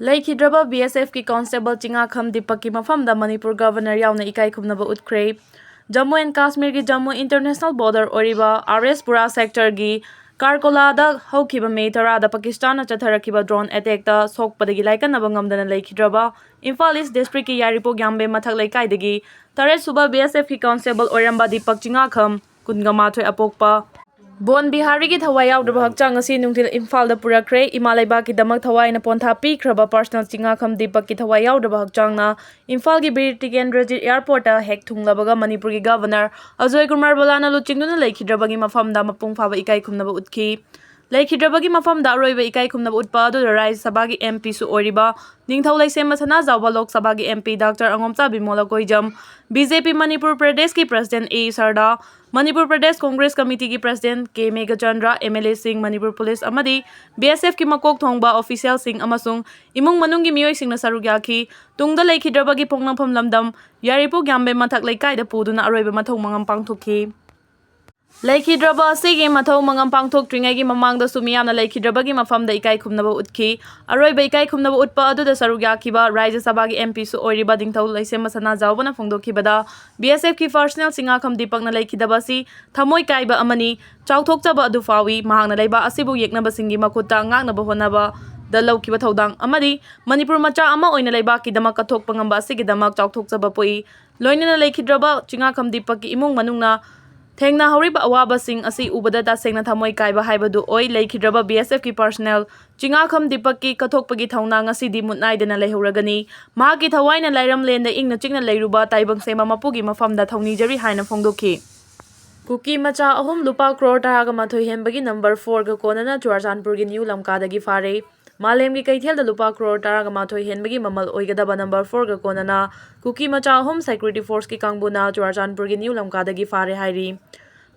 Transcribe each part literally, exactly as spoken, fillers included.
ꯂꯩꯈꯤꯗ꯭ꯔꯕ B S ꯑꯦꯐꯀꯤ constable Chingakham ꯗꯤꯄꯛꯀꯤ ꯃꯐꯝꯗ ꯃꯅꯤꯄꯨꯔ ꯒꯚꯔꯅꯔ ꯌꯥꯎꯅ ꯏꯀꯥꯏ ꯈꯨꯝꯅꯕ ꯎꯠꯈ꯭ꯔꯦ꯫ ꯖꯝꯃꯨ ꯑꯦꯟ ꯀꯥꯁꯃꯤꯔꯒꯤ ꯖꯝꯃꯨ ꯏꯟꯇꯔꯅꯦꯁꯅꯦꯜ ꯕꯣꯔꯗꯔ ꯑꯣꯏꯔꯤꯕ ꯑꯥꯔ ꯑꯦꯁ ꯄꯨꯔꯥ ꯁꯦꯛꯇꯔꯒꯤ ꯀꯥꯔꯀꯣꯂꯥꯗ ꯍꯧꯈꯤꯕ ꯃꯦ ꯇꯔꯥꯗ ꯄꯥꯀꯤꯁꯇꯥꯟꯅ ꯆꯠꯊꯔꯛꯈꯤꯕ ꯗ꯭ꯔꯣꯟ ꯑꯦꯇꯦꯛꯇ ꯁꯣꯛꯄꯗꯒꯤ ꯂꯥꯏꯀꯠꯅꯕ ꯉꯝꯗꯅ ꯂꯩꯈꯤꯗ꯭ꯔꯕ ꯏꯝꯐꯥꯜ ꯏꯁ ꯗꯤꯁꯇ꯭ꯔꯤꯛꯀꯤ ꯌꯥꯏꯔꯤꯄꯣꯛ ꯌꯥꯝꯕꯦꯝ ꯃꯊꯛ ꯂꯩꯀꯥꯏꯗꯒꯤ ꯇꯔꯦꯠ ꯁꯨꯕ ꯕꯤ ꯑꯦꯁ ꯑꯦꯐꯀꯤ ꯀꯣꯟꯁꯇꯦꯕꯜ ꯑꯣꯏꯔꯝꯕ ꯗꯤꯄꯛ ꯆꯤꯡꯉꯥꯈꯝ, ꯀꯨꯟꯒ ꯃꯥꯊꯣꯏ ꯑꯄꯣꯛꯄ, ꯕꯣꯟ ꯕꯤꯍꯥꯔꯤꯒꯤ ꯊꯋꯥꯏ ꯌꯥꯎꯗ꯭ꯔꯕ ꯍꯛꯆꯥꯡ ꯉꯁꯤ ꯅꯨꯡꯊꯤꯜ ꯏꯝꯐꯥꯜꯗ ꯄꯨꯔꯛꯈ꯭ꯔꯦ꯫ ꯏꯃꯥ ꯂꯩꯕꯥꯛꯀꯤꯗꯃꯛ ꯊꯋꯥꯏꯅ ꯄꯣꯟꯊꯥ ꯄꯤꯈ꯭ꯔꯕ ꯄꯥꯔꯁꯅꯦꯜ ꯆꯤꯡꯉꯥꯈꯝ ꯗꯤꯄꯛꯀꯤ ꯊꯋꯥꯏ ꯌꯥꯎꯗ꯭ꯔꯕ ꯍꯛꯆꯥꯡꯅ ꯏꯝꯐꯥꯜꯒꯤ ꯕꯤꯔ ꯇꯤꯀꯦꯟꯗ꯭ꯔꯖꯤꯠ ꯑꯦꯌꯔꯄꯣꯔꯠꯇ ꯍꯦꯛ ꯊꯨꯡꯂꯕꯒ ꯃꯅꯤꯄꯨꯔꯒꯤ ꯒꯚꯔꯅꯔ ꯑꯖꯣꯏ ꯀꯨꯃꯥꯔ ꯕꯂꯥꯅ ꯂꯨꯆꯤꯡꯗꯨꯅ ꯂꯩꯈꯤꯗ꯭ꯔꯕꯒꯤ ꯃꯐꯝꯗ ꯃꯄꯨꯡ ꯐꯥꯕ ꯏꯀꯥꯏ ꯈꯨꯝꯅꯕ ꯎꯠꯈꯤ꯫ ꯂꯩꯈꯤꯗ꯭ꯔꯕꯒꯤ ꯃꯐꯝꯗ ꯑꯔꯣꯏꯕ ꯏꯀꯥꯏ ꯈꯨꯝꯅꯕ ꯎꯠꯄ ꯑꯗꯨꯗ ꯔꯥꯖ꯭ꯌ ꯁꯚꯥꯒꯤ ꯑꯦꯝ ꯄꯤꯁꯨ ꯑꯣꯏꯔꯤꯕ ꯅꯤꯡꯊꯧ ꯂꯩꯁꯦꯝꯕ ꯁꯅꯥꯖꯥꯎꯕ ꯂꯣꯛ ꯁꯚꯥꯒꯤ M P doctor Angomcha Bimol Koijam, B J P Manipur ꯄ꯭ꯔꯗꯦꯁꯀꯤ ꯄ꯭ꯔꯁꯤꯗꯦꯟ ꯑꯦ ꯁꯔꯗꯥ, ꯃꯅꯤꯄꯨꯔ ꯄ꯭ꯔꯗꯦꯁ ꯀꯣꯡꯒ꯭ꯔꯦꯁ ꯀꯃꯤꯇꯤꯒꯤ president K Meghachandra, M L ꯑꯦꯁꯤꯡ, ꯃꯅꯤꯄꯨꯔ ꯄꯨꯂꯤꯁ ꯑꯃꯗꯤ ꯕꯤ ꯑꯦꯁ ꯑꯦꯐꯀꯤ ꯃꯀꯣꯛ ꯊꯣꯡꯕ ꯑꯣꯐꯤꯁꯤꯌꯦꯜꯁꯤꯡ ꯑꯃꯁꯨꯡ ꯏꯃꯨꯡ ꯃꯅꯨꯡꯒꯤ ꯃꯤꯑꯣꯏꯁꯤꯡꯅ ꯁꯔꯨꯛ ꯌꯥꯈꯤ꯫ ꯇꯨꯡꯗ ꯂꯩꯈꯤꯗ꯭ꯔꯕꯒꯤ ꯄꯣꯛꯅꯐꯝ ꯂꯝꯗꯝ ꯌꯥꯏꯔꯤꯄꯣꯛ ꯌꯥꯝꯕꯦꯝ ꯃꯊꯛ ꯂꯩꯀꯥꯏꯗ ꯄꯨꯗꯨꯅ ꯑꯔꯣꯏꯕ ꯃꯊꯧ ꯃꯉꯝ ꯄꯥꯡꯊꯣꯛꯈꯤ꯫ ꯂꯩꯈꯤꯗ꯭ꯔꯕ ꯑꯁꯤꯒꯤ ꯃꯊꯧ ꯃꯉꯝ ꯄꯥꯡꯊꯣꯛꯇ꯭ꯔꯤꯉꯩꯒꯤ ꯃꯃꯥꯡꯗꯁꯨ ꯃꯤꯌꯥꯝꯅ ꯂꯩꯈꯤꯗ꯭ꯔꯕꯒꯤ ꯃꯐꯝꯗ ꯏꯀꯥꯏ ꯈꯨꯝꯅꯕ ꯎꯠꯈꯤ꯫ ꯑꯔꯣꯏꯕ ꯏꯀꯥꯏ ꯈꯨꯝꯅꯕ ꯎꯠꯄ ꯑꯗꯨꯗ ꯁꯔꯨꯛ ꯌꯥꯈꯤꯕ ꯔꯥꯖ꯭ꯌ ꯁꯚꯥꯒꯤ ꯑꯦꯝ ꯄꯤꯁꯨ ꯑꯣꯏꯔꯤꯕ ꯅꯤꯡꯊꯧ ꯂꯩꯁꯦꯝꯕ ꯁꯅꯥꯖꯥꯎꯕꯅ ꯐꯣꯡꯗꯣꯛꯈꯤꯕꯗ, ꯕꯤ ꯑꯦꯁ ꯑꯦꯐꯀꯤ ꯄꯥꯔꯁꯅꯦꯜ ꯆꯤꯡꯉꯥꯈꯝ ꯗꯤꯄꯛꯅ ꯂꯩꯈꯤꯗꯕ ꯑꯁꯤ ꯊꯃꯣꯏ ꯀꯥꯏꯕ ꯑꯃꯅꯤ, ꯆꯥꯎꯊꯣꯛꯆꯕ ꯑꯗꯨ ꯐꯥꯎꯏ꯫ ꯃꯍꯥꯛꯅ ꯂꯩꯕꯥꯛ ꯑꯁꯤꯕꯨ ꯌꯦꯛꯅꯕꯁꯤꯡꯒꯤ ꯃꯈꯨꯠꯇ ꯉꯥꯛꯅꯕ ꯍꯣꯠꯅꯕꯗ ꯂꯧꯈꯤꯕ ꯊꯧꯗꯥꯡ ꯑꯃꯗꯤ ꯃꯅꯤꯄꯨꯔ ꯃꯆꯥ ꯑꯃ ꯑꯣꯏꯅ ꯂꯩꯕꯥꯛꯀꯤꯗꯃꯛ ꯀꯠꯊꯣꯛꯄ ꯉꯝꯕ ꯑꯁꯤꯒꯤꯗꯃꯛ ꯆꯥꯎꯊꯣꯛꯆꯕ ꯄꯣꯛꯏ꯫ ꯂꯣꯏꯅꯅ ꯂꯩꯈꯤꯗ꯭ꯔꯕ ꯆꯤꯡꯉꯥꯈꯝ ꯗꯤꯄꯛꯀꯤ ꯏꯃꯨꯡ ꯃꯅꯨꯡꯅ ꯊꯦꯡꯅꯍꯧꯔꯤꯕ ꯑꯋꯥꯕꯁꯤꯡ ꯑꯁꯤ ꯎꯕꯗ ꯇꯁꯦꯡꯅ ꯊꯃꯣꯏ ꯀꯥꯏꯕ ꯍꯥꯏꯕꯗꯨ ꯑꯣꯏ꯫ ꯂꯩꯈꯤꯗ꯭ꯔꯕ ꯕꯤ ꯑꯦꯁ ꯑꯦꯐꯀꯤ ꯄꯥꯔꯁꯅꯦꯜ ꯆꯤꯡꯉꯥꯈꯝ ꯗꯤꯄꯛꯀꯤ ꯀꯠꯊꯣꯛꯄꯒꯤ ꯊꯧꯅꯥ ꯉꯁꯤꯗꯤ ꯃꯨꯠ ꯅꯥꯏꯗꯅ ꯂꯩꯍꯧꯔꯒꯅꯤ꯫ ꯃꯍꯥꯛꯀꯤ ꯊꯋꯥꯏꯅ ꯂꯥꯏꯔꯝꯂꯦꯟꯗ ꯏꯪꯅ ꯆꯤꯛꯅ ꯂꯩꯔꯨꯕ ꯇꯥꯏꯕꯪ ꯁꯦꯝꯕ ꯃꯄꯨꯒꯤ ꯃꯐꯝꯗ ꯊꯧꯅꯤꯖꯔꯤ ꯍꯥꯏꯅ ꯐꯣꯡꯗꯣꯛꯈꯤ꯫ ꯀꯨꯀꯤ ꯃꯆꯥ ꯑꯍꯨꯝ ꯂꯨꯄꯥ ꯀ꯭ꯔꯣꯔ ꯇꯔꯥꯒ ꯃꯥꯊꯣꯏ ꯍꯦꯟꯕꯒꯤ ꯅꯝꯕꯔ ꯐꯣꯔꯒ ꯀꯣꯟꯅꯅ ꯆꯨꯔꯆꯥꯟꯄꯨꯔꯒꯤ ꯅ꯭ꯌꯨ ꯂꯝꯀꯥꯗꯒꯤ ꯐꯥꯔꯦ꯫ ꯃꯥꯂꯦꯝꯒꯤ ꯀꯩꯊꯦꯜꯗ ꯂꯨꯄꯥ ꯀ꯭ꯔꯣꯔ ꯇꯔꯥꯒ ꯃꯥꯊꯣꯏ ꯍꯦꯟꯕꯒꯤ ꯃꯃꯜ ꯑꯣꯏꯒꯗꯕ ꯅꯝꯕꯔ ꯐꯣꯔꯒ ꯀꯣꯟꯅꯅ ꯀꯨꯀꯤ ꯃꯆꯥ ꯑꯍꯨꯝ ꯁꯦꯀ꯭ꯌꯨꯔꯤꯇꯤ ꯐꯣꯔꯁꯀꯤ ꯀꯥꯡꯕꯨꯅ ꯆꯨꯔꯆꯥꯟꯄꯨꯔꯒꯤ ꯅ꯭ꯌꯨ ꯂꯝꯀꯥꯗꯒꯤ ꯐꯥꯔꯦ ꯍꯥꯏꯔꯤ꯫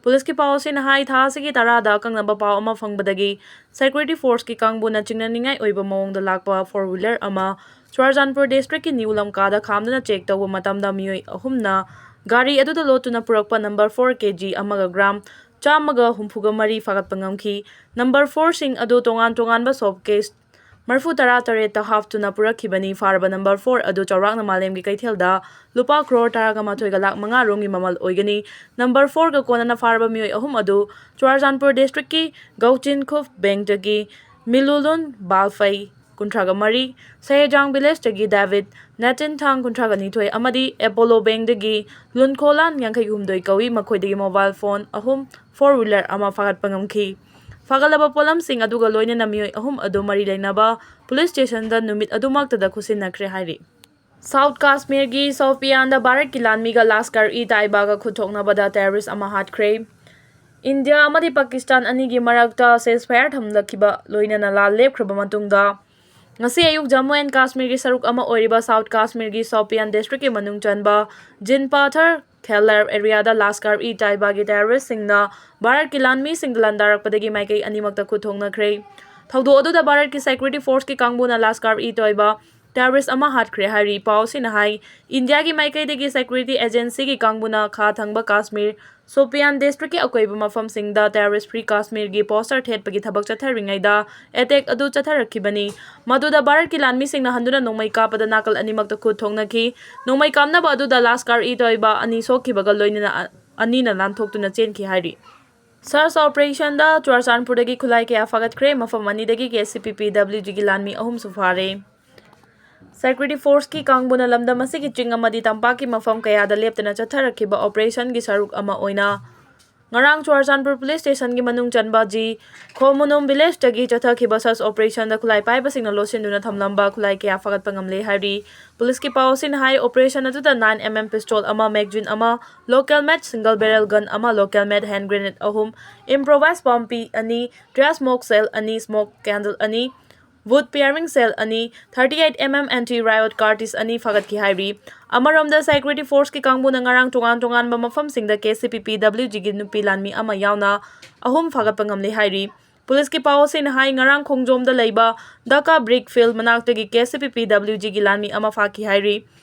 ꯄꯨꯂꯤꯁꯀꯤ ꯄꯥꯎ ꯑꯁꯤꯅ ꯍꯥꯏ, ꯊꯥ ꯑꯁꯤꯒꯤ ꯇꯔꯥꯗ ꯑꯀꯛꯅꯕ ꯄꯥꯎ ꯑꯃ ꯐꯪꯕꯗꯒꯤ ꯁꯦꯀ꯭ꯌꯨꯔꯤꯇꯤ ꯐꯣꯔꯁꯀꯤ ꯀꯥꯡꯕꯨꯅ ꯆꯤꯡꯅꯅꯤꯡꯉꯥꯏ ꯑꯣꯏꯕ ꯃꯑꯣꯡꯗ ꯂꯥꯛꯄ ꯐꯣꯔ ꯋꯤꯂꯔ ꯑꯃ ꯆꯨꯔꯆꯥꯟꯄꯨꯔ ꯗꯤꯁꯇ꯭ꯔꯤꯛꯀꯤ ꯅ꯭ꯌꯨ ꯂꯝꯀꯥꯗ ꯈꯥꯝꯗꯨꯅ ꯆꯦꯛ ꯇꯧꯕ ꯃꯇꯝꯗ ꯃꯤꯑꯣꯏ ꯑꯍꯨꯝꯅ ꯒꯥꯔꯤ ꯑꯗꯨꯗ ꯂꯣꯠꯇꯨꯅ ꯄꯨꯔꯛꯄ ꯅꯝꯕꯔ ꯐꯣꯔ ꯀꯦ ꯖꯤ ꯑꯃꯒ ꯒ꯭ꯔꯥꯝ ꯆꯥꯝꯃꯒ ꯍꯨꯝꯐꯨꯒ ꯃꯔꯤ ꯐꯥꯒꯠꯄ ꯉꯝꯈꯤ꯫ ꯅꯝꯕꯔ ꯐꯣꯔꯁꯤꯡ ꯑꯗꯨ ꯇꯣꯉꯥꯟ ꯇꯣꯉꯥꯟꯕ ꯁꯣꯞ ꯀꯦꯁ ꯃꯔꯤꯐꯨ ꯇꯔꯥ ꯇꯔꯦꯠꯇ ꯍꯥꯞꯇꯨꯅ ꯄꯨꯔꯛꯈꯤꯕꯅꯤ꯫ ꯐꯥꯔꯕ ꯅꯝꯕꯔ ꯐꯣꯔ ꯑꯗꯨ ꯆꯥꯎꯔꯥꯛꯅ ꯃꯥꯂꯦꯝꯒꯤ ꯀꯩꯊꯦꯜꯗ ꯂꯨꯄꯥ ꯀ꯭ꯔꯣꯔ ꯇꯔꯥꯒ ꯃꯥꯊꯣꯏꯒ ꯂꯥꯛ ꯃꯉꯥ ꯔꯣꯝꯒꯤ ꯃꯃꯜ ꯑꯣꯏꯒꯅꯤ꯫ ꯅꯝꯕꯔ ꯐꯣꯔꯒ ꯀꯣꯟꯅꯅ ꯐꯥꯔꯕ ꯃꯤꯑꯣꯏ ꯑꯍꯨꯝ ꯑꯗꯨ ꯆꯨꯔꯥꯆꯥꯟꯄꯨꯔ ꯗꯤꯁꯇ꯭ꯔꯤꯛꯀꯤ ꯒꯧꯆꯤꯟꯈꯨꯞ ꯕꯦꯡꯗꯒꯤ ꯃꯤꯂꯨꯂꯨꯟ ꯕꯥꯜꯐꯩ, ꯀꯨꯟꯊ꯭ꯔꯥꯒ ꯃꯔꯤ, ꯁꯍꯦꯖꯥꯡ ꯚꯤꯂꯦꯖꯇꯒꯤ ꯗꯦꯕꯤꯠ ꯅꯦꯇꯤꯟꯊꯥꯡ, ꯀꯨꯟꯊ꯭ꯔꯥꯒ ꯅꯤꯊꯣꯏ, ꯑꯃꯗꯤ ꯑꯦꯄꯣꯂꯣ ꯕꯦꯡꯗꯒꯤ ꯂꯨꯟꯈꯣꯂꯥꯟ, ꯌꯥꯡꯈꯩ ꯍꯨꯝꯗꯣꯏ ꯀꯧꯏ꯫ ꯃꯈꯣꯏꯗꯒꯤ ꯃꯣꯕꯥꯏꯜ ꯐꯣꯟ ꯑꯍꯨꯝ, ꯐꯣꯔ ꯋꯤꯂꯔ ꯑꯃ ꯐꯥꯒꯠꯄ ꯉꯝꯈꯤ꯫ ꯐꯥꯒꯠꯂꯕ ꯄꯣꯠꯂꯝꯁꯤꯡ ꯑꯗꯨꯒ ꯂꯣꯏꯅꯅ ꯃꯤꯑꯣꯏ ꯑꯍꯨꯝ ꯑꯗꯨ ꯃꯔꯤ ꯂꯩꯅꯕ ꯄꯨꯂꯤꯁ ꯁ꯭ꯇꯦꯁꯟꯗ ꯅꯨꯃꯤꯠ ꯑꯗꯨꯃꯛꯇꯗ ꯈꯨꯠꯁꯤꯟꯅꯈ꯭ꯔꯦ ꯍꯥꯏꯔꯤ꯫ ꯁꯥꯎꯠ ꯀꯥꯁꯃꯤꯔꯒꯤ ꯁꯣꯄꯤꯌꯥꯟꯗ ꯚꯥꯔꯠꯀꯤ ꯂꯥꯟꯃꯤꯒ ꯂꯥꯁꯀꯔ-ꯏ-ꯇꯥꯏꯕꯥꯒ ꯈꯨꯠꯊꯣꯛꯅꯕꯗ ꯇꯦꯔꯣꯔꯤꯁ ꯑꯃ ꯍꯥꯠꯈ꯭ꯔꯦ꯫ ꯏꯟꯗꯤꯌꯥ ꯑꯃꯗꯤ ꯄꯥꯀꯤꯁꯇꯥꯟ ꯑꯅꯤꯒꯤ ꯃꯔꯛꯇ ceasefire ꯊꯝꯂꯛꯈꯤꯕ ꯂꯣꯏꯅꯅ ꯂꯥꯟ ꯂꯦꯞꯈ꯭ꯔꯕ ꯃꯇꯨꯡꯗ, ꯉꯁꯤ ꯑꯌꯨꯛ ꯖꯝꯃꯨ ꯑꯦꯟ ꯀꯥꯁꯃꯤꯔꯒꯤ ꯁꯔꯨꯛ ꯑꯃ ꯑꯣꯏꯔꯤꯕ ꯁꯥꯎꯠ ꯀꯥꯁꯃꯤꯔꯒꯤ ꯁꯣꯄꯤꯌꯥꯟ ꯗꯤꯁꯇ꯭ꯔꯤꯛꯀꯤ ꯃꯅꯨꯡ ꯆꯟꯕ ꯖꯤꯟꯄꯥꯊꯔ ꯈꯦꯂꯔ ꯑꯦꯔꯤꯌꯥꯗ ꯂꯥꯁꯀꯔ-ꯏ-ꯇꯥꯏꯕꯥꯒꯤ ꯇꯦꯔꯣꯔꯤꯁꯁꯤꯡꯅ ꯚꯥꯔꯠꯀꯤ ꯂꯥꯟꯃꯤꯁꯤꯡꯗ ꯂꯥꯟꯗꯥꯔꯛꯄꯗꯒꯤ ꯃꯥꯏꯀꯩ ꯑꯅꯤꯃꯛꯇ ꯈꯨꯠ ꯊꯣꯛꯅꯈ꯭ꯔꯦ꯫ ꯊꯧꯗꯣꯛ ꯑꯗꯨꯗ ꯚꯥꯔꯠꯀꯤ ꯁꯦꯀ꯭ꯌꯨꯔꯤꯇꯤ ꯐꯣꯔꯁꯀꯤ ꯀꯥꯡꯕꯨꯅ ꯂꯥꯁꯀꯔ-ꯏ-ꯇꯣꯏꯕꯥ ꯇꯦꯔꯣꯔꯤꯁ ꯑꯃ ꯍꯥꯠꯈ꯭ꯔꯦ ꯍꯥꯏꯔꯤ꯫ ꯄꯥꯎ ꯑꯁꯤꯅ ꯍꯥꯏ, ꯏꯟꯗꯤꯌꯥꯒꯤ ꯃꯥꯏꯀꯩꯗꯒꯤ ꯁꯦꯀ꯭ꯌꯨꯔꯤꯇꯤ ꯑꯦꯖꯦꯟꯁꯤꯒꯤ ꯀꯥꯡꯕꯨꯅ ꯈꯥ ꯊꯪꯕ ꯀꯥꯁꯃꯤꯔ, ꯁꯣꯄꯤꯌꯥꯟ ꯗꯤꯁꯇ꯭ꯔꯤꯛꯀꯤ ꯑꯀꯣꯏꯕ ꯃꯐꯝꯁꯤꯡꯗ ꯇꯦꯔꯣꯔꯤꯁ ꯐ꯭ꯔꯤ ꯀꯥꯁꯃꯤꯔꯒꯤ ꯄꯣꯁꯇꯔ ꯊꯦꯠꯄꯒꯤ ꯊꯕꯛ ꯆꯠꯊꯔꯤꯉꯩꯗ ꯑꯦꯇꯦꯛ ꯑꯗꯨ ꯆꯠꯊꯔꯛꯈꯤꯕꯅꯤ꯫ ꯃꯗꯨꯗ ꯚꯥꯔꯠꯀꯤ ꯂꯥꯟꯃꯤꯁꯤꯡꯅ ꯍꯟꯗꯨꯅ ꯅꯣꯡꯃꯩ ꯀꯥꯞꯄꯗ ꯅꯥꯀꯜ ꯑꯅꯤꯃꯛꯇ ꯈꯨꯠ ꯊꯣꯛꯅꯈꯤ꯫ ꯅꯣꯡꯃꯩ ꯀꯥꯞꯅꯕ ꯑꯗꯨꯗ ꯂꯥꯁꯀꯔ-ꯏ-ꯇꯣꯏꯕꯥ ꯑꯅꯤ ꯁꯣꯛꯈꯤꯕꯒ ꯂꯣꯏꯅꯅ ꯑ-, ꯑꯅꯤꯅ ꯂꯥꯟꯊꯣꯛꯇꯨꯅ ꯆꯦꯟꯈꯤ ꯍꯥꯏꯔꯤ꯫ Search operation ꯗ ꯆꯨꯔꯥꯆꯥꯟꯄꯨꯔꯗꯒꯤ ꯈꯨꯠꯂꯥꯏ ꯀꯌꯥ ꯐꯥꯒꯠꯈ꯭ꯔꯦ꯫ ꯃꯐꯝ ꯑꯅꯤꯗꯒꯤ ꯀꯦ ꯁꯤ ꯄꯤ ꯄꯤ ꯗꯕ꯭ꯂꯤꯎ ꯖꯤꯒꯤ ꯂꯥꯟꯃꯤ ꯑꯍꯨꯝꯁꯨ ꯐꯥꯔꯦ꯫ ꯁꯦꯀ꯭ꯌꯨꯔꯤꯇꯤ ꯐꯣꯔꯁꯀꯤ ꯀꯥꯡꯕꯨꯅ ꯂꯝꯗꯝ ꯑꯁꯤꯒꯤ ꯆꯤꯡ ꯑꯃꯗꯤ ꯇꯝꯄꯥꯛꯀꯤ ꯃꯐꯝ ꯀꯌꯥꯗ ꯂꯦꯞꯇꯅ ꯆꯠꯊꯔꯛꯈꯤꯕ ꯑꯣꯄꯔꯦꯁꯟꯒꯤ ꯁꯔꯨꯛ ꯑꯃ ꯑꯣꯏꯅ ꯉꯔꯥꯡ ꯆꯨꯔꯥꯆꯥꯟꯄꯨꯔ ꯄꯨꯂꯤꯁ ꯁ꯭ꯇꯦꯁꯟꯒꯤ ꯃꯅꯨꯡ ꯆꯟꯕ ꯖꯤ ꯈꯣꯃꯨꯅꯨꯝ ꯚꯤꯂꯦꯖꯇꯒꯤ ꯆꯠꯊꯈꯤꯕ search operation ꯗ ꯈꯨꯠꯂꯥꯏ ꯄꯥꯏꯕꯁꯤꯡꯅ ꯂꯣꯠꯁꯤꯟꯗꯨꯅ ꯊꯝꯂꯝꯕ ꯈꯨꯠꯂꯥꯏ ꯀꯌꯥ ꯐꯥꯒꯠꯄ ꯉꯝꯂꯦ ꯍꯥꯏꯔꯤ꯫ ꯄꯨꯂꯤꯁꯀꯤ ꯄꯥꯎ ꯑꯁꯤꯅ ꯍꯥꯏ, ꯑꯣꯄꯔꯦꯁꯟ ꯑꯗꯨꯗ nine M M pistol ꯑꯃ, magazine ꯑꯃ, local made single barrel gun ꯑꯃ, local made hand grenade ꯑꯍꯨꯝ, improvised ꯄꯥꯝꯕꯤ ꯑꯅꯤ, tear smoke shell ꯑꯅꯤ, smoke candle ꯑꯅꯤ, wood firing shell ꯑꯅꯤ, thirty eight M M anti riot cartridge ꯑꯅꯤ ꯐꯥꯒꯠꯈꯤ ꯍꯥꯏꯔꯤ꯫ ꯑꯃꯔꯣꯝꯗ, ꯁꯦꯀ꯭ꯌꯨꯔꯤꯇꯤ ꯐꯣꯔꯁꯀꯤ ꯀꯥꯡꯕꯨꯅ ꯉꯔꯥꯡ ꯇꯣꯉꯥꯟ ꯇꯣꯉꯥꯟꯕ ꯃꯐꯝꯁꯤꯡꯗ ꯀꯦ ꯁꯤ ꯄꯤ ꯄꯤ ꯗꯕ꯭ꯂꯤꯎ ꯖꯤꯒꯤ ꯅꯨꯄꯤ ꯂꯥꯟꯃꯤ ꯑꯃ ꯌꯥꯎꯅ ꯑꯍꯨꯝ ꯐꯥꯒꯠꯄ ꯉꯝꯂꯦ ꯍꯥꯏꯔꯤ꯫ ꯄꯨꯂꯤꯁꯀꯤ ꯄꯥꯎ ꯑꯁꯤꯅ ꯍꯥꯏ, ꯉꯔꯥꯡ ꯈꯣꯡꯖꯣꯝꯗ ꯂꯩꯕ ꯗꯀꯥ ꯕ꯭ꯔꯤꯛ ꯐꯤꯜ ꯃꯅꯥꯛꯇꯒꯤ ꯀꯦ ꯁꯤ ꯄꯤ ꯄꯤ ꯗꯕ꯭ꯂꯤꯎ ꯖꯤꯒꯤ ꯂꯥꯟꯃꯤ ꯑꯃ ꯐꯥꯈꯤ ꯍꯥꯏꯔꯤ꯫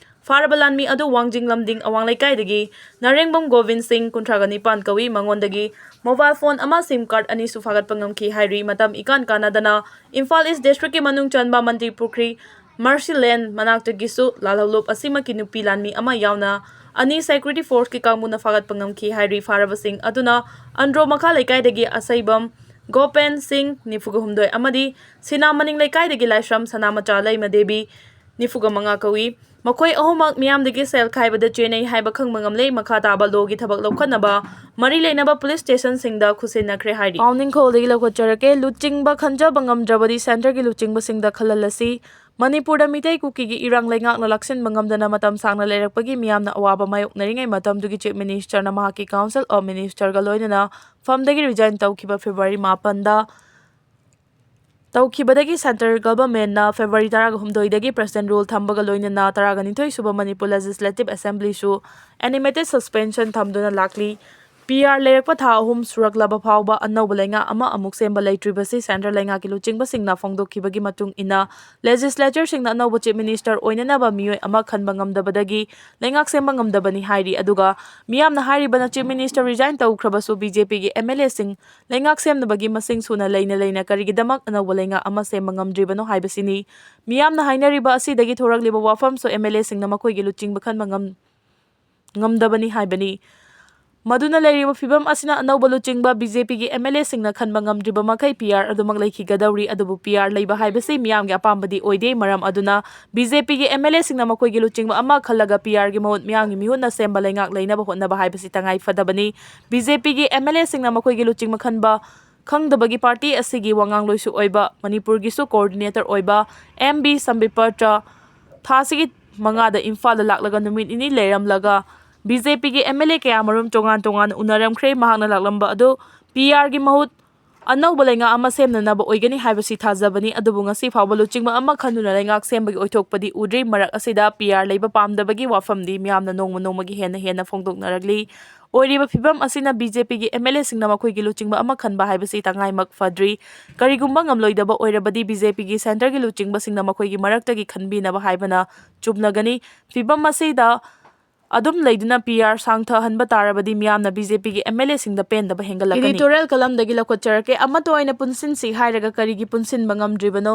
ꯐꯥꯔꯕ ꯂꯥꯟꯃꯤ ꯑꯗꯨ ꯋꯥꯡꯖꯤꯡ ꯂꯝꯗꯤꯡ ꯑꯋꯥꯡ ꯂꯩꯀꯥꯏꯗꯒꯤ ꯅꯔꯦꯡꯕꯝ ꯒꯣꯕꯤꯟ ꯁꯤꯡ, ꯀꯨꯟꯊ꯭ꯔꯥꯒ ꯅꯤꯄꯥꯟ ꯀꯧꯏ꯫ ꯃꯉꯣꯟꯗꯒꯤ mobile phone ꯑꯃ SIM card ꯑꯅꯤꯁꯨ ꯐꯥꯒꯠꯄ ꯉꯝꯈꯤ ꯍꯥꯏꯔꯤ꯫ ꯃꯇꯝ ꯏꯀꯥꯟ ꯀꯥꯟꯅꯗꯅ ꯏꯝꯐꯥꯜ East district ꯀꯤ ꯃꯅꯨꯡ ꯆꯟꯕ ꯃꯟꯇ꯭ꯔꯤ ꯄꯨꯈ꯭ꯔꯤ Mercy Lane ꯃꯅꯥꯛꯇꯒꯤꯁꯨ ꯂꯥꯜꯍꯧꯂꯨꯞ ꯑꯁꯤꯃꯛꯀꯤ ꯅꯨꯄꯤ ꯂꯥꯟꯃꯤ ꯑꯃ ꯌꯥꯎꯅ ꯑꯅꯤ security force ꯀꯤ ꯀꯥꯡꯕꯨꯅ ꯐꯥꯒꯠꯄ ꯉꯝꯈꯤ ꯍꯥꯏꯔꯤ꯫ ꯐꯥꯔꯕꯁꯤꯡ ꯑꯗꯨꯅ ꯑꯟꯗ꯭ꯔꯣ ꯃꯈꯥ ꯂꯩꯀꯥꯏꯗꯒꯤ ꯑꯁꯩꯕꯝ ꯒꯣꯄꯦꯟ ꯁꯤꯡ, ꯅꯤꯐꯨꯒ ꯍꯨꯝꯗꯣꯏ, ꯑꯃꯗꯤ ꯁꯤꯅꯥ ꯃꯅꯤꯡ ꯂꯩꯀꯥꯏꯗꯒꯤ ꯂꯥꯏꯁ꯭ꯔꯝ ꯁꯅꯥꯃꯆꯥ ꯂꯩꯃ ꯗꯦꯕꯤ, ꯅꯤꯐꯨꯒ ꯃꯉꯥ ꯀꯧꯏ꯫ ꯃꯈꯣꯏ ꯑꯍꯨꯝꯃꯛ ꯃꯤꯌꯥꯝꯗꯒꯤ ꯁꯦꯜ ꯈꯥꯏꯕꯗ ꯆꯦꯟꯅꯩ ꯍꯥꯏꯕ ꯈꯪꯕ ꯉꯝꯂꯦ꯫ ꯃꯈꯥ ꯇꯥꯕ law ꯒꯤ ꯊꯕꯛ ꯂꯧꯈꯠꯅꯕ ꯃꯔꯤ ꯂꯩꯅꯕ police station ꯁꯤꯡꯗ ꯈꯨꯠꯁꯤꯟꯅꯈ꯭ꯔꯦ ꯍꯥꯏꯔꯤ꯫ ꯄꯥꯎꯅꯤꯡꯈꯣꯜꯗꯒꯤ ꯂꯧꯈꯠꯆꯔꯛꯀꯦ꯫ ꯂꯨꯆꯤꯡꯕ ꯈꯟꯖꯕ ꯉꯝꯗ꯭ꯔꯕꯗꯤ centre ꯒꯤ ꯂꯨꯆꯤꯡꯕꯁꯤꯡꯗ ꯈꯜꯍꯜꯂꯁꯤ꯫ ꯃꯅꯤꯄꯨꯔꯗ ꯃꯤꯇꯩ ꯀꯨꯀꯤꯒꯤ ꯏꯔꯥꯡ ꯂꯩꯉꯥꯛꯅ ꯂꯥꯛꯁꯤꯟꯕ ꯉꯝꯗꯅ ꯃꯇꯝ ꯁꯥꯡꯅ ꯂꯩꯔꯛꯄꯒꯤ ꯃꯤꯌꯥꯝꯅ ꯑꯋꯥꯕ ꯃꯥꯌꯣꯛꯅꯔꯤꯉꯩ ꯃꯇꯝꯗꯨꯒꯤ Chief Minister ꯅ ꯃꯍꯥꯛꯀꯤ Council of Minister ꯒ ꯂꯣꯏꯅꯅ ꯐꯝꯗꯒꯤ resign ꯇꯧꯈꯤꯕ February ꯃꯥꯄꯟꯗ ꯇꯧꯈꯤꯕꯗꯒꯤ centre government ꯅ February ꯇꯔꯥꯒ ꯍꯨꯝꯗꯣꯏꯗꯒꯤ President rule ꯊꯝꯕꯒ ꯂꯣꯏꯅꯅ ꯇꯔꯥꯒ ꯅꯤꯊꯣꯏ ꯁꯨꯕ ꯃꯅꯤꯄꯨꯔ Legislative Assembly ꯁꯨ animated suspension ꯊꯝꯗꯨꯅ ꯂꯥꯛꯂꯤ꯫ P R ꯂꯩꯔꯛꯄ ꯊꯥ ꯑꯍꯨꯝ ꯁꯨꯔꯛꯂꯕ ꯐꯥꯎꯕ ꯑꯅꯧꯕ ꯂꯩꯉꯥꯛ ꯑꯃ ꯑꯃꯨꯛ ꯁꯦꯝꯕ ꯂꯩꯇ꯭ꯔꯤꯕꯁꯤ centre ꯂꯩꯉꯥꯛꯀꯤ ꯂꯨꯆꯤꯡꯕꯁꯤꯡꯅ ꯐꯣꯡꯗꯣꯛꯈꯤꯕꯒꯤ ꯃꯇꯨꯡ ꯏꯟꯅ, legislature ꯁꯤꯡꯅ ꯑꯅꯧꯕ Chief Minister ꯑꯣꯏꯅꯅꯕ ꯃꯤꯑꯣꯏ ꯑꯃ ꯈꯟꯕ ꯉꯝꯗꯕꯗꯒꯤ ꯂꯩꯉꯥꯛ ꯁꯦꯝꯕ ꯉꯝꯗꯕꯅꯤ ꯍꯥꯏꯔꯤ꯫ ꯑꯗꯨꯒ ꯃꯤꯌꯥꯝꯅ ꯍꯥꯏꯔꯤꯕꯅ Chief Minister resign ꯇꯧꯈ꯭ꯔꯕꯁꯨ B J P ꯒꯤ M L A ꯁꯤꯡ ꯂꯩꯉꯥꯛ ꯁꯦꯝꯅꯕꯒꯤ ꯃꯁꯤꯡ ꯁꯨꯅ ꯂꯩꯅ ꯂꯩꯅ ꯀꯔꯤꯒꯤꯗꯃꯛ ꯑꯅꯧꯕ ꯂꯩꯉꯥꯛ ꯑꯃ ꯁꯦꯝꯕ ꯉꯝꯗ꯭ꯔꯤꯕꯅꯣ ꯍꯥꯏꯕꯁꯤꯅꯤ꯫ ꯃꯤꯌꯥꯝꯅ ꯍꯥꯏꯅꯔꯤꯕ ꯑꯁꯤꯗꯒꯤ ꯊꯣꯔꯛꯂꯤꯕ ꯋꯥꯐꯝꯁꯨ M L A ꯁꯤꯡꯅ ꯃꯈꯣꯏꯒꯤ ꯂꯨꯆꯤꯡꯕ ꯈꯟꯕ ꯉꯝ-, ꯉꯝꯗꯕꯅꯤ ꯍꯥꯏꯕꯅꯤ꯫ ꯃꯗꯨꯅ ꯂꯩꯔꯤꯕ ꯐꯤꯚꯝ ꯑꯁꯤꯅ ꯑꯅꯧꯕ ꯂꯨꯆꯤꯡꯕ B J P ꯒꯤ M L A ꯁꯤꯡꯅ ꯈꯟꯕ ꯉꯝꯗ꯭ꯔꯤꯕ ꯃꯈꯩ P R ꯑꯗꯨꯃꯛ ꯂꯩꯈꯤꯒꯗꯧꯔꯤ꯫ ꯑꯗꯨꯕꯨ P R ꯂꯩꯕ ꯍꯥꯏꯕꯁꯤ ꯃꯤꯌꯥꯝꯒꯤ ꯑꯄꯥꯝꯕꯗꯤ ꯑꯣꯏꯗꯦ꯫ ꯃꯔꯝ ꯑꯗꯨꯅ B J P ꯒꯤ M L A ꯁꯤꯡꯅ ꯃꯈꯣꯏꯒꯤ ꯂꯨꯆꯤꯡꯕ ꯑꯃ ꯈꯜꯂꯒ P R ꯒꯤ ꯃꯍꯨꯠ ꯃꯤꯌꯥꯝꯒꯤ ꯃꯤꯍꯨꯠꯅ ꯁꯦꯝꯕ ꯂꯩꯉꯥꯛ ꯂꯩꯅꯕ ꯍꯣꯠꯅꯕ ꯍꯥꯏꯕꯁꯤ ꯇꯉꯥꯏ ꯐꯗꯕꯅꯤ꯫ B J P ꯒꯤ M L A ꯁꯤꯡꯅ ꯃꯈꯣꯏꯒꯤ ꯂꯨꯆꯤꯡꯕ ꯈꯟꯕ ꯈꯪꯗꯕꯒꯤ party ꯑꯁꯤꯒꯤ ꯋꯥꯉꯥꯡꯂꯣꯏꯁꯨ ꯑꯣꯏꯕ, ꯃꯅꯤꯄꯨꯔꯒꯤꯁꯨ coordinator ꯑꯣꯏꯕ M B ꯁꯝꯕꯤꯄꯇ꯭ꯔ ꯊꯥꯁꯤꯒꯤ ꯃꯉꯥꯗ ꯏꯝꯐꯥꯜꯗ ꯂꯥꯛꯂꯒ ꯅꯨꯃꯤꯠ ꯅꯤꯅꯤ ꯂꯩꯔꯝꯂꯒ B J P ꯒꯤ M L A ꯀꯌꯥꯃꯔꯨꯝ ꯇꯣꯉꯥꯟ ꯇꯣꯉꯥꯟꯅ ꯎꯅꯔꯝꯈ꯭ꯔꯦ꯫ ꯃꯍꯥꯛꯅ ꯂꯥꯛꯂꯝꯕ ꯑꯗꯨ P R ꯒꯤ ꯃꯍꯨꯠ ꯑꯅꯧꯕ ꯂꯩꯉꯥꯛ ꯑꯃ ꯁꯦꯝꯅꯅꯕ ꯑꯣꯏꯒꯅꯤ ꯍꯥꯏꯕꯁꯤ ꯊꯥꯖꯕꯅꯤ꯫ ꯑꯗꯨꯕꯨ ꯉꯁꯤ ꯐꯥꯎꯕ ꯂꯨꯆꯤꯡꯕ ꯑꯃ ꯈꯟꯗꯨꯅ ꯂꯩꯉꯥꯛ ꯁꯦꯝꯕꯒꯤ ꯑꯣꯏꯊꯣꯛꯄꯗꯤ ꯎꯗ꯭ꯔꯤ꯫ ꯃꯔꯛ ꯑꯁꯤꯗ ꯄꯤ ꯑꯥꯔ ꯂꯩꯕ ꯄꯥꯝꯗꯕꯒꯤ ꯋꯥꯐꯝꯗꯤ ꯃꯤꯌꯥꯝꯅ ꯅꯣꯡꯃ ꯅꯣꯡꯃꯒꯤ ꯍꯦꯟꯅ ꯍꯦꯟꯅ ꯐꯣꯡꯗꯣꯛꯅꯔꯛꯂꯤ꯫ ꯑꯣꯏꯔꯤꯕ ꯐꯤꯕꯝ ꯑꯁꯤꯅ ꯕꯤ ꯖꯦ ꯄꯤꯒꯤ ꯑꯦꯝ ꯑꯦꯜ ꯑꯦꯁꯤꯡꯅ ꯃꯈꯣꯏꯒꯤ ꯂꯨꯆꯤꯡꯕ ꯑꯃ ꯈꯟꯕ ꯍꯥꯏꯕꯁꯤ ꯇꯉꯥꯏꯃꯛ ꯐꯗ꯭ꯔꯤ꯫ ꯀꯔꯤꯒꯨꯝꯕ ꯉꯝꯂꯣꯏꯗꯕ ꯑꯣꯏꯔꯕꯗꯤ ꯕꯤ ꯖꯦ ꯄꯤꯒꯤ ꯁꯦꯟꯇꯔꯒꯤ ꯂꯨꯆꯤꯡꯕꯁꯤꯡꯅ ꯃꯈꯣꯏꯒꯤ ꯃꯔꯛꯇꯒꯤ ꯈꯟꯕꯤꯅꯕ ꯍꯥꯏꯕꯅ ꯆꯨꯝꯂꯒꯅꯤ꯫ ꯐꯤꯕꯝ ꯑꯁꯤꯗ ꯑꯗꯨꯝ ꯂꯩꯗꯨꯅ ꯄꯤ ꯑꯥꯔ ꯁꯥꯡꯊꯍꯟꯕ ꯇꯥꯔꯕꯗꯤ ꯃꯤꯌꯥꯝꯅ ꯕꯤ ꯖꯦ ꯄꯤꯒꯤ ꯑꯦꯝ ꯑꯦꯜ ꯑꯦꯁꯤꯡꯗ ꯄꯦꯟꯗꯕ ꯍꯦꯟꯒꯠꯂꯛꯀꯅꯤ꯫ ꯏꯗꯤꯇꯣꯔꯤꯌꯦꯜ ꯀꯂꯝꯗꯒꯤ ꯂꯧꯈꯠꯆꯔꯛꯀꯦ꯫ ꯑꯃꯠꯇ ꯑꯣꯏꯅ ꯄꯨꯟꯁꯤꯟꯁꯤ ꯍꯥꯏꯔꯒ ꯀꯔꯤꯒꯤ ꯄꯨꯟꯁꯤꯟꯕ ꯉꯝꯗ꯭ꯔꯤꯕꯅꯣ?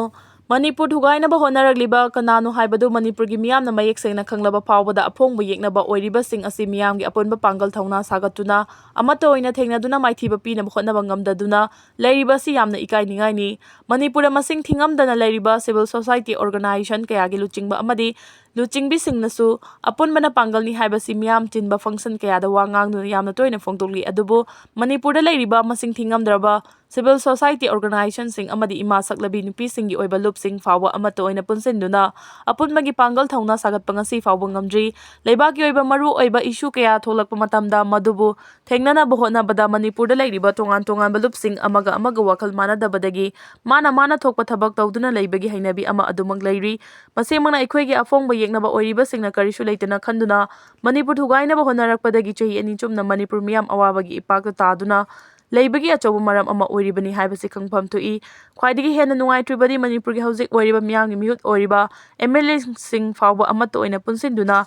ꯃꯅꯤꯄꯨꯔ ꯊꯨꯒꯥꯏꯅꯕ ꯍꯣꯠꯅꯔꯛꯂꯤꯕ ꯀꯅꯥꯅꯣ ꯍꯥꯏꯕꯗꯨ ꯃꯅꯤꯄꯨꯔꯒꯤ ꯃꯤꯌꯥꯝꯅ ꯃꯌꯦꯛ ꯁꯦꯡꯅ ꯈꯪꯂꯕ ꯐꯥꯎꯕꯗ ꯑꯐꯣꯡꯕ ꯌꯦꯛꯅꯕ ꯑꯣꯏꯔꯤꯕꯁꯤꯡ ꯑꯁꯤ ꯃꯤꯌꯥꯝꯒꯤ ꯑꯄꯨꯟꯕ ꯄꯥꯡꯒꯜ ꯊꯧꯅꯥ ꯁꯥꯒꯠꯇꯨꯅ ꯑꯃꯠꯇ ꯑꯣꯏꯅ ꯊꯦꯡꯅꯗꯨꯅ ꯃꯥꯏꯊꯤꯕ ꯄꯤꯅꯕ ꯍꯣꯠꯅꯕ ꯉꯝꯗꯗꯨꯅ ꯂꯩꯔꯤꯕ ꯑꯁꯤ ꯌꯥꯝꯅ ꯏꯀꯥꯏꯅꯤꯡꯉꯥꯏꯅꯤ꯫ ꯃꯅꯤꯄꯨꯔꯗ ꯃꯁꯤꯡ ꯊꯤꯉꯝꯗꯅ ꯂꯩꯔꯤꯕ civil society organization ꯀꯌꯥꯒꯤ ꯂꯨꯆꯤꯡꯕ ꯑꯃꯗꯤ ꯂꯨꯆꯤꯡꯕꯤꯁꯤꯡꯅꯁꯨ ꯑꯄꯨꯟꯕꯅ ꯄꯥꯡꯒꯜꯅꯤ ꯍꯥꯏꯕꯁꯤ ꯃꯤꯌꯥꯝ ꯇꯤꯟꯕ function ꯀꯌꯥꯗ ꯋꯥ ꯉꯥꯡꯗꯨꯅ ꯌꯥꯝꯅ ꯇꯣꯏꯅ ꯐꯣꯡꯗꯣꯛꯂꯤ꯫ ꯑꯗꯨꯕꯨ ꯃꯅꯤꯄꯨꯔꯗ ꯂꯩꯔꯤꯕ ꯃꯁꯤꯡ ꯊꯤꯉꯝꯗ꯭ꯔꯕ civil society organizationꯁꯤꯡ ꯑꯃꯗꯤ ꯏꯃꯥ ꯁꯛꯂꯕꯤ ꯅꯨꯄꯤꯁꯤꯡꯒꯤ ꯑꯣꯏꯕ ꯂꯨꯞꯁꯤꯡ ꯐꯥꯎꯕ ꯑꯃꯠꯇ ꯑꯣꯏꯅ ꯄꯨꯟꯁꯤꯟꯗꯨꯅ ꯑꯄꯨꯟꯕꯒꯤ ꯄꯥꯡꯒꯜ ꯊꯧꯅꯥ ꯁꯥꯒꯠꯄ ꯉꯁꯤ ꯐꯥꯎꯕ ꯉꯝꯗ꯭ꯔꯤ꯫ ꯂꯩꯕꯥꯛꯀꯤ ꯑꯣꯏꯕ ꯃꯔꯨ ꯑꯣꯏꯕ issue ꯀꯌꯥ ꯊꯣꯛꯂꯛꯄ ꯃꯇꯝꯗ ꯃꯗꯨꯕꯨ ꯊꯦꯡꯅꯅꯕ ꯍꯣꯠꯅꯕꯗ ꯃꯅꯤꯄꯨꯔꯗ ꯂꯩꯔꯤꯕ ꯇꯣꯉꯥꯟ ꯇꯣꯉꯥꯟꯕ ꯂꯨꯞꯁꯤꯡ ꯑꯃꯒ ꯑꯃꯒ ꯋꯥꯈꯜ ꯃꯥꯟꯅꯗꯕꯗꯒꯤ ꯃꯥꯅ ꯃꯥꯅ ꯊꯣꯛꯄ ꯊꯕꯛ ꯇꯧꯗꯨꯅ ꯂꯩꯕꯒꯤ ꯍꯩꯅꯕꯤ ꯑꯃ ꯑꯗꯨꯃꯛ ꯂꯩꯔꯤ꯫ ꯃꯁꯤꯃꯛꯅ ꯑꯩꯈꯣꯏꯒꯤ ꯑꯐꯣꯡꯕ ꯌꯦꯛꯅꯕ ꯑꯣꯏꯔꯤꯕꯁꯤꯡꯅ ꯀꯔꯤꯁꯨ ꯂꯩꯇꯅ ꯈꯟꯗꯨꯅ ꯃꯅꯤꯄꯨꯔ ꯊꯨꯒꯥꯏꯅꯕ ꯍꯣꯠꯅꯔꯛꯄꯗꯒꯤ ꯆꯍꯤ ꯑꯅꯤ ꯆꯨꯞꯅ ꯃꯅꯤꯄꯨꯔ ꯃꯤꯌꯥꯝ ꯑꯋꯥꯕꯒꯤ ꯏꯄꯥꯛꯇ ꯇꯥꯗꯨꯅ ꯂꯩꯕꯒꯤ ꯑꯆꯧꯕ ꯃꯔꯝ ꯑꯃ ꯑꯣꯏꯔꯤꯕꯅꯤ ꯍꯥꯏꯕꯁꯤ ꯈꯪꯐꯝ ꯊꯣꯛꯏ꯫ ꯈ꯭ꯋꯥꯏꯗꯒꯤ ꯍꯦꯟꯅ ꯅꯨꯡꯉꯥꯏꯇ꯭ꯔꯤꯕꯗꯤ ꯃꯅꯤꯄꯨꯔꯒꯤ ꯍꯧꯖꯤꯛ ꯑꯣꯏꯔꯤꯕ ꯃꯤꯌꯥꯝꯒꯤ ꯃꯤꯍꯨꯠ ꯑꯣꯏꯔꯤꯕ ꯑꯦꯝ ꯑꯦꯜ ꯑꯦꯁꯤꯡ ꯐꯥꯎꯕ ꯑꯃꯠꯇ ꯑꯣꯏꯅ ꯄꯨꯟꯁꯤꯟꯗꯨꯅ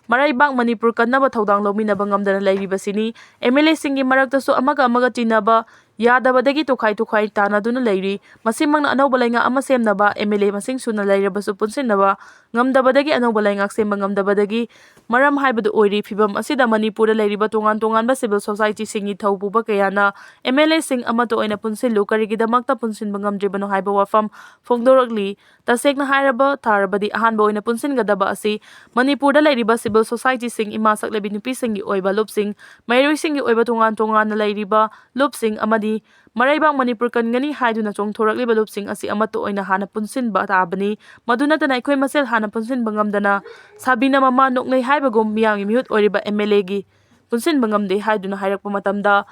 ꯃꯔꯩꯕꯥꯛ ꯃꯅꯤꯄꯨꯔ ꯀꯟꯅꯕ ꯊꯧꯗꯥꯡ ꯂꯧꯃꯤꯟꯅꯕ ꯉꯝꯗꯅ ꯂꯩꯔꯤꯕꯁꯤꯅꯤ꯫ ꯑꯦꯝ ꯑꯦꯜ ꯑꯦꯁꯤꯡꯒꯤ ꯃꯔꯛꯇꯁꯨ ꯑꯃꯒ ꯑꯃꯒ ꯆꯤꯟꯅꯕ ꯌꯥꯗꯕꯗꯒꯤ ꯇꯣꯈꯥꯏ ꯇꯣꯈꯥꯏ ꯇꯥꯅꯗꯨꯅ ꯂꯩꯔꯤ꯫ ꯃꯁꯤꯃꯛꯅ ꯑꯅꯧꯕ ꯂꯩꯉꯥꯛ ꯑꯃ ꯁꯦꯝꯅꯕ ꯑꯦꯝ ꯑꯦꯜ ꯑꯦ ꯃꯁꯤꯡ ꯁꯨꯅ ꯂꯩꯔꯕꯁꯨ ꯄꯨꯟꯁꯤꯟꯅꯕ ꯉꯝꯗꯕꯗꯒꯤ ꯑꯅꯧꯕ ꯂꯩꯉꯥꯛ ꯁꯦꯝꯕ ꯉꯝꯗꯕꯗꯒꯤ ꯃꯔꯝ ꯍꯥꯏꯕꯗꯨ ꯑꯣꯏꯔꯤ꯫ ꯐꯤꯕꯝ ꯑꯁꯤꯗ ꯃꯅꯤꯄꯨꯔꯗ ꯂꯩꯔꯤꯕ ꯇꯣꯉꯥꯟ ꯇꯣꯉꯥꯟꯕ civil societyꯁꯤꯡꯒꯤ ꯊꯧ ꯄꯨꯕ ꯀꯌꯥꯅ ꯑꯦꯝ ꯑꯦꯜ ꯑꯦꯁꯤꯡ ꯑꯃꯠꯇ ꯑꯣꯏꯅ ꯄꯨꯟꯁꯤꯜꯂꯨ, ꯀꯔꯤꯒꯤꯗꯃꯛꯇ ꯄꯨꯟꯁꯤꯟꯕ ꯉꯝꯗ꯭ꯔꯤꯕꯅꯣ ꯍꯥꯏꯕ ꯋꯥꯐꯝ ꯐꯣꯡꯗꯣꯔꯛꯂꯤ꯫ ꯇꯁꯦꯡꯅ ꯍꯥꯏꯔꯕ ꯇꯥꯔꯕꯗꯤ ꯑꯍꯥꯟꯕ ꯑꯣꯏꯅ ꯄꯨꯟꯁꯤꯟꯒꯗꯕ ꯑꯁꯤ ꯃꯅꯤꯄꯨꯔꯗ ꯂꯩꯔꯤꯕ civil societyꯁꯤꯡ, ꯏꯃꯥ ꯁꯛꯂꯕꯤ ꯅꯨꯄꯤꯁꯤꯡꯒꯤ ꯑꯣꯏꯕ ꯂꯨꯞꯁꯤꯡ, ꯃꯍꯩꯔꯣꯏꯁꯤꯡꯒꯤ ꯑꯣꯏꯕ ꯇꯣꯉꯥꯟ ꯇꯣꯉꯥꯟꯅ ꯂꯩꯔꯤꯕ ꯂꯨꯞꯁꯤꯡ ꯑꯃꯗꯤ ꯃꯔꯩꯕꯥꯛ ꯃꯅꯤꯄꯨꯔ ꯀꯟꯒꯅꯤ ꯍꯥꯏꯗꯨꯅ ꯆꯣꯡꯊꯣꯔꯛꯂꯤꯕ ꯂꯨꯞꯁꯤꯡ ꯑꯁꯤ ꯑꯃꯠꯇ ꯑꯣꯏꯅ ꯍꯥꯟꯅ ꯄꯨꯟꯁꯤꯟꯕ ꯇꯥꯕꯅꯤ꯫ ꯃꯗꯨ ꯅꯠꯇꯅ ꯑꯩꯈꯣꯏ ꯃꯁꯦꯜ ꯍꯥꯟꯅ ꯄꯨꯟꯁꯤꯟꯕ ꯉꯝꯗꯅ ꯁꯥꯕꯤꯅ ꯃꯃꯥ ꯅꯣꯛꯅꯩ ꯍꯥꯏꯕꯒꯨꯝ ꯃꯤꯌꯥꯝꯒꯤ ꯃꯤꯍꯨꯠ ꯑꯣꯏꯔꯤꯕ ꯑꯦꯝ ꯑꯦꯜ ꯑꯦꯒꯤ ꯄꯨꯟꯁꯤꯟꯕ ꯉꯝꯗꯦ ꯍꯥꯏꯗꯨꯅ ꯍꯥꯏꯔꯛꯄ ꯃꯇꯝꯗ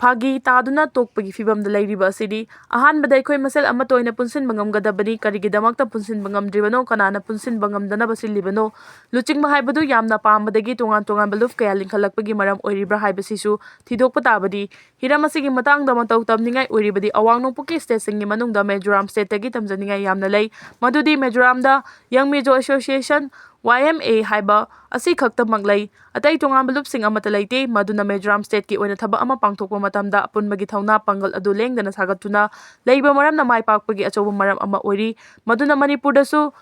ꯐꯥꯒꯤ ꯇꯥꯗꯨꯅ ꯇꯣꯛꯄꯒꯤ ꯐꯤꯕꯝꯗ ꯂꯩꯔꯤꯕ ꯑꯁꯤꯅꯤ꯫ ꯑꯍꯥꯟꯕꯗ ꯑꯩꯈꯣꯏ ꯃꯁꯦꯜ ꯑꯃꯠꯇ ꯑꯣꯏꯅ ꯄꯨꯟꯁꯤꯟꯕ ꯉꯝꯒꯗꯕꯅꯤ꯫ ꯀꯔꯤꯒꯤꯗꯃꯛꯇ ꯄꯨꯟꯁꯤꯟꯕ ꯉꯝꯗ꯭ꯔꯤꯕꯅꯣ? ꯀꯅꯥꯅ ꯄꯨꯟꯁꯤꯟꯕ ꯉꯝꯗꯅꯕ ꯁꯤꯜꯂꯤꯕꯅꯣ? ꯂꯨꯆꯤꯡꯕ ꯍꯥꯏꯕꯗꯨ ꯌꯥꯝꯅ ꯄꯥꯝꯕꯗꯒꯤ ꯇꯣꯉꯥꯟ ꯇꯣꯉꯥꯟꯕ ꯂꯨꯞ ꯀꯌꯥ ꯂꯤꯡꯈꯠꯂꯛꯄꯒꯤ ꯃꯔꯝ ꯑꯣꯏꯔꯤꯕ꯭ꯔꯥ ꯍꯥꯏꯕꯁꯤꯁꯨ ꯊꯤꯗꯣꯛꯄ ꯇꯥꯕꯅꯤ꯫ ꯍꯤꯔꯝ ꯑꯁꯤꯒꯤ ꯃꯇꯥꯡꯗ ꯃꯇꯧ ꯇꯝꯅꯤꯡꯉꯥꯏ ꯑꯣꯏꯔꯤꯕꯗꯤ ꯑꯋꯥꯡ ꯅꯣꯡꯄꯣꯛꯀꯤ ꯁ꯭ꯇꯦꯠꯁꯤꯡꯒꯤ ꯃꯅꯨꯡꯗ ꯃꯤꯖꯣꯔꯥꯝ ꯁ꯭ꯇꯦꯠꯇꯒꯤ ꯇꯝꯖꯅꯤꯡꯉꯥꯏ ꯌꯥꯝꯅ ꯂꯩ꯫ ꯃꯗꯨꯗꯤ ꯃꯤꯖꯣꯔꯥꯝꯗ ꯌꯪ ꯃꯤꯖꯣ ꯑꯦꯁꯣꯁꯤꯌꯦꯁꯟ, ꯋꯥꯏ ꯑꯦꯝ ꯑꯦ, ꯍꯥꯏꯕ ꯑꯁꯤꯈꯛꯇꯃꯛ ꯂꯩ꯫ ꯑꯇꯩ ꯇꯣꯉꯥꯟꯕ ꯂꯨꯞꯁꯤꯡ ꯑꯃꯠꯇ ꯂꯩꯇꯦ꯫ ꯃꯗꯨꯅ ꯃꯤꯖꯣꯔꯥꯝ ꯁ꯭ꯇꯦꯠꯀꯤ ꯑꯣꯏꯅ ꯊꯕꯛ ꯑꯃ ꯄꯥꯡꯊꯣꯛꯄ ꯃꯇꯝꯗ ꯑꯄꯨꯟꯕꯒꯤ ꯊꯧꯅꯥ ꯄꯥꯡꯒꯜ ꯑꯗꯨ ꯂꯦꯡꯗꯅ ꯁꯥꯒꯠꯇꯨꯅ ꯂꯩꯕ ꯃꯔꯝꯅ ꯃꯥꯏ ꯄꯥꯛꯄꯒꯤ ꯑꯆꯧꯕ ꯃꯔꯝ ꯑꯃ ꯑꯣꯏꯔꯤ꯫ ꯃꯗꯨꯅ ꯃꯅꯤꯄꯨꯔꯗꯁꯨ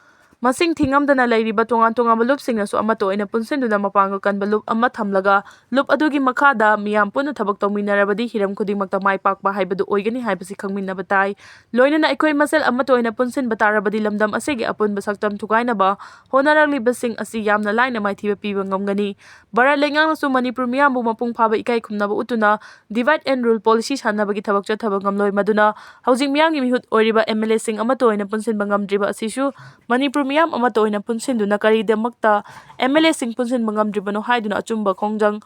ꯃꯁꯤꯡ ꯊꯤꯉꯝꯗꯅ ꯂꯩꯔꯤꯕ ꯇꯣꯉꯥꯟ ꯇꯣꯉꯥꯟꯕ ꯂꯨꯞꯁꯤꯡꯅꯁꯨ ꯑꯃꯠꯇ ꯑꯣꯏꯅ ꯄꯨꯟꯁꯤꯟꯗꯨꯅ ꯃꯄꯥꯡꯒꯜ ꯀꯟꯕ ꯂꯨꯞ ꯑꯃ ꯊꯝꯂꯒ ꯂꯨꯞ ꯑꯗꯨꯒꯤ ꯃꯈꯥꯗ ꯃꯤꯌꯥꯝ ꯄꯨꯟꯅ ꯊꯕꯛ ꯇꯧꯃꯤꯟꯅꯔꯕꯗꯤ ꯍꯤꯔꯝ ꯈꯨꯗꯤꯡꯃꯛꯇ ꯃꯥꯏ ꯄꯥꯛꯄ ꯍꯥꯏꯕꯗꯨ ꯑꯣꯏꯒꯅꯤ ꯍꯥꯏꯕꯁꯤ ꯈꯪꯃꯤꯟꯅꯕ ꯇꯥꯏ꯫ ꯂꯣꯏꯅꯅ ꯑꯩꯈꯣꯏ ꯃꯁꯦꯜ ꯑꯃꯠꯇ ꯑꯣꯏꯅ ꯄꯨꯟꯁꯤꯟꯕ ꯇꯥꯔꯕꯗꯤ ꯂꯝꯗꯝ ꯑꯁꯤꯒꯤ ꯑꯄꯨꯟꯕ ꯁꯛꯇꯝ ꯊꯨꯒꯥꯏꯅꯕ ꯍꯣꯠꯅꯔꯛꯂꯤꯕꯁꯤꯡ ꯑꯁꯤ ꯌꯥꯝꯅ ꯂꯥꯏꯅ ꯃꯥꯏꯊꯤꯕ ꯄꯤꯕ ꯉꯝꯒꯅꯤ꯫ ꯚꯥꯔꯠ ꯂꯩꯉꯥꯛꯅꯁꯨ ꯃꯅꯤꯄꯨꯔ ꯃꯤꯌꯥꯝꯕꯨ ꯃꯄꯨꯡ ꯐꯥꯕ ꯏꯀꯥꯏ ꯈꯨꯝꯅꯕ ꯎꯠꯇꯨꯅ divide and rule policy ꯁꯥꯟꯅꯕꯒꯤ ꯊꯕꯛ ꯆꯠꯊꯕ ꯉꯝꯂꯣꯏ꯫ ꯃꯗꯨꯅ ꯍꯧꯖꯤꯛ ꯃꯤꯌꯥꯝꯒꯤ ꯃꯤꯍꯨꯠ ꯑꯣꯏꯔꯤꯕ ꯑꯦꯝ ꯑꯦꯜ ꯑꯦꯁꯤꯡ ꯑꯃꯠꯇ ꯑꯣꯏꯅ ꯄꯨꯟꯁꯤꯟꯕ ꯉꯝꯗ꯭ꯔꯤꯕ ꯑꯁꯤꯁꯨ ꯃꯅꯤꯄꯨꯔ ꯃꯤꯌꯥꯝ ꯑꯃꯠꯇ ꯑꯣꯏꯅ ꯄꯨꯟꯁꯤꯟꯗꯨꯅ ꯀꯔꯤꯒꯤꯗꯃꯛꯇ ꯑꯦꯝ ꯑꯦꯜ ꯑꯦꯁꯤꯡ ꯄꯨꯟꯁꯤꯟꯕ ꯉꯝꯗ꯭ꯔꯤꯕꯅꯣ ꯍꯥꯏꯗꯨꯅ ꯑꯆꯨꯝꯕ ꯈꯣꯡꯖꯪ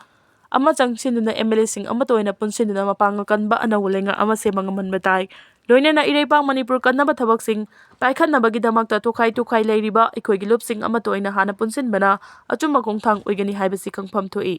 ꯑꯃ ꯆꯪꯁꯤꯟꯗꯨꯅ ꯑꯦꯝ ꯑꯦꯜ ꯑꯦꯁꯤꯡ ꯑꯃꯠꯇ ꯑꯣꯏꯅ ꯄꯨꯟꯁꯤꯟꯗꯨꯅ ꯃꯄꯥꯡꯒꯜ ꯀꯟꯕ ꯑꯅꯧꯕ ꯂꯩꯉꯥꯛ ꯑꯃ ꯁꯦꯝꯕ ꯉꯝꯍꯟꯕ ꯇꯥꯏ꯫ ꯂꯣꯏꯅꯅ ꯏꯔꯩꯄꯥꯛ ꯃꯅꯤꯄꯨꯔ ꯀꯟꯅꯕ ꯊꯕꯛꯁꯤꯡ ꯄꯥꯏꯈꯠꯅꯕꯒꯤꯗꯃꯛꯇ ꯇꯣꯈꯥꯏ ꯇꯣꯈꯥꯏ ꯂꯩꯔꯤꯕ ꯑꯩꯈꯣꯏꯒꯤ ꯂꯨꯞꯁꯤꯡ ꯑꯃꯠꯇ ꯑꯣꯏꯅ ꯍꯥꯟꯅ ꯄꯨꯟꯁꯤꯟꯕꯅ ꯑꯆꯨꯝꯕ ꯈꯣꯡꯊꯥꯡ ꯑꯣꯏꯒꯅꯤ ꯍꯥꯏꯕꯁꯤ ꯈꯪꯐꯝ ꯊꯣꯛꯏ꯫